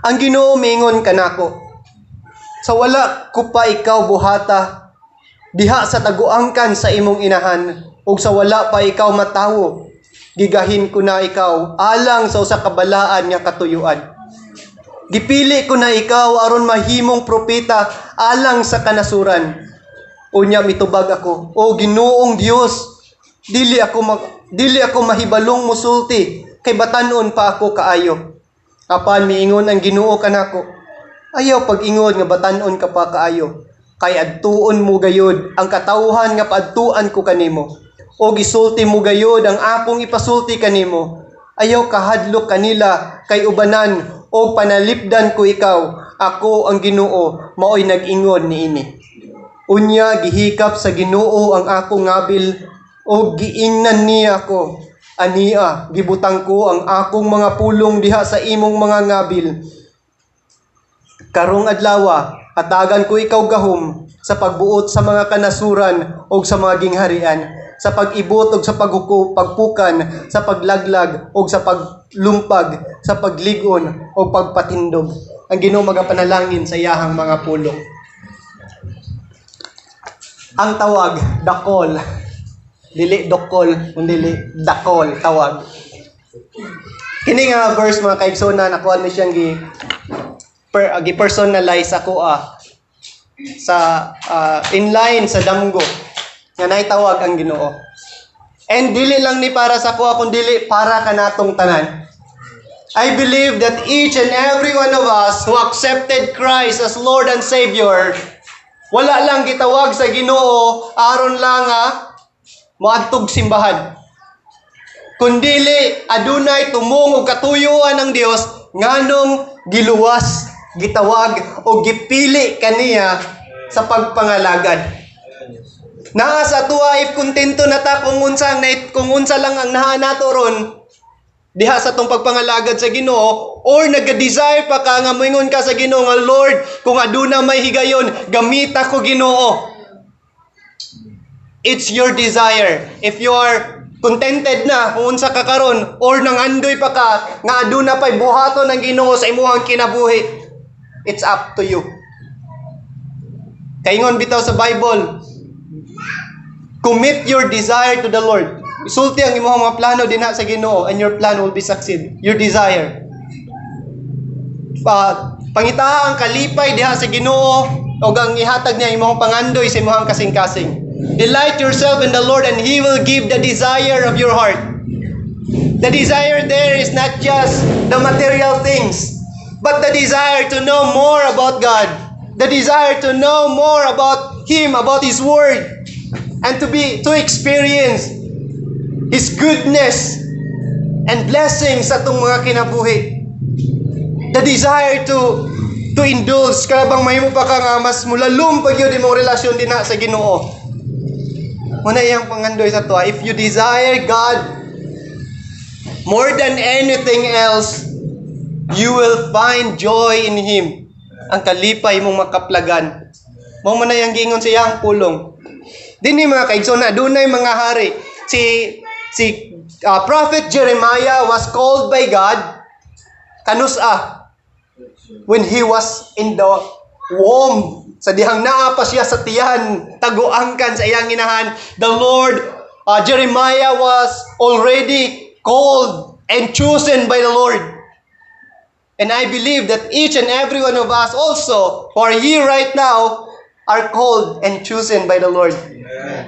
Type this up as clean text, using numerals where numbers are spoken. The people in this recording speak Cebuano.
Ang Ginoo miingon kanako, "Sa wala ko pa ikaw buhata diha sa taguangkan sa imong inahan ug sa wala pa ikaw matawo, gigahin ko na ikaw alang sa usa ka balaan nga katuyuan. Gipili ko na ikaw aron mahimong propeta alang sa kanasuran." Unya mitubag ako, "O Ginoong Dios, dili ako mahibalong musulti kay batan-on pa ako kaayo." Apan miingon ang Ginoo kanako, "Ayaw pag-ingon nga batan-on ka pa kaayo, kay adtuon mo gayud ang katawhan nga paadtuan ko kanimo. O gisulti mo gayud ang akong ipasulti kanimo. Ayaw kahadlok kanila kay ubanan o panalipdan ko ikaw. Ako ang Ginoo, maoy nag-ingon niini." Unya gihikap sa Ginoo ang akong ngabil o giingnan niya ako, "Ania, gibutang ko ang akong mga pulong diha sa imong mga ngabil. Karong adlawa, hatagan ko ikaw gahom sa pagbuot sa mga kanasuran o sa mga gingharian, sa pag-ibot og sa paghuko, pagpukan, sa paglaglag og sa paglumpag, sa paglig-on o pagpatindog." Ang Ginoo magapanalangin sa iyahang mga pulong. Ang tawag, the call. Dili dokol, kundi the call, tawag. Kini nga verse, mga kaigsonan, nakuha ni siyang gi-personalize ako sa inline sa damgo nga naitawag ang Ginoo. And dili lang ni para sa ako, kun dili para kanatong tanan. I believe that each and every one of us who accepted Christ as Lord and Savior, wala lang gitawag sa Ginoo aron lang nga moadtog simbahan. Kundili adunay tumong og katuyuan ng Dios nganong giluwas, gitawag o gipili kaniya sa pagpangalagad. Naa sa atuwa if kontento na ta kung unsa lang ang naa nato ron diha sa atong pagpangalagad sa Ginoo, or naga-desire pa ka nga moingon ka sa Ginoo nga, "Lord, kung aduna may higayon, gamita ko, Ginoo." It's your desire. If you are contented na kung unsa ka karon or nangandoy pa ka nga aduna pay buhaton ng Ginoo sa imong kinabuhi, it's up to you. Kaingon bitaw sa Bible, commit your desire to the Lord. Isulti ang imong mga plano dinha sa Ginoo and your plan will be succeed. Your desire. Pangitaa ang kalipay diha sa Ginoo ug ang ihatag niya imong pangandoy sa imong kasing-kasing. Delight yourself in the Lord and He will give the desire of your heart. The desire there is not just the material things, but the desire to know more about God, the desire to know more about Him, about His Word, and to experience His goodness and blessings sa atong mga kinabuhi. The desire to indulge, kana bang mahimo pa ka nga mas mulalom pa gyud imong relasyon dinha sa Ginoo. Muna iyang pangandoy sa tuwa. If you desire God more than anything else, you will find joy in Him. Ang kalipay mong makaplagan. Mao man na iyang giingon sa iyang pulong. Dinhi, mga kaigsoon, adunay mga hari. Si Prophet Jeremiah was called by God kanus-a when he was in the womb. Sa dihang naa pa siya sa tiyan, taguangkan sa iyang inahan, the Lord, Jeremiah was already called and chosen by the Lord. And I believe that each and every one of us also, who are here right now, are called and chosen by the Lord. Amen.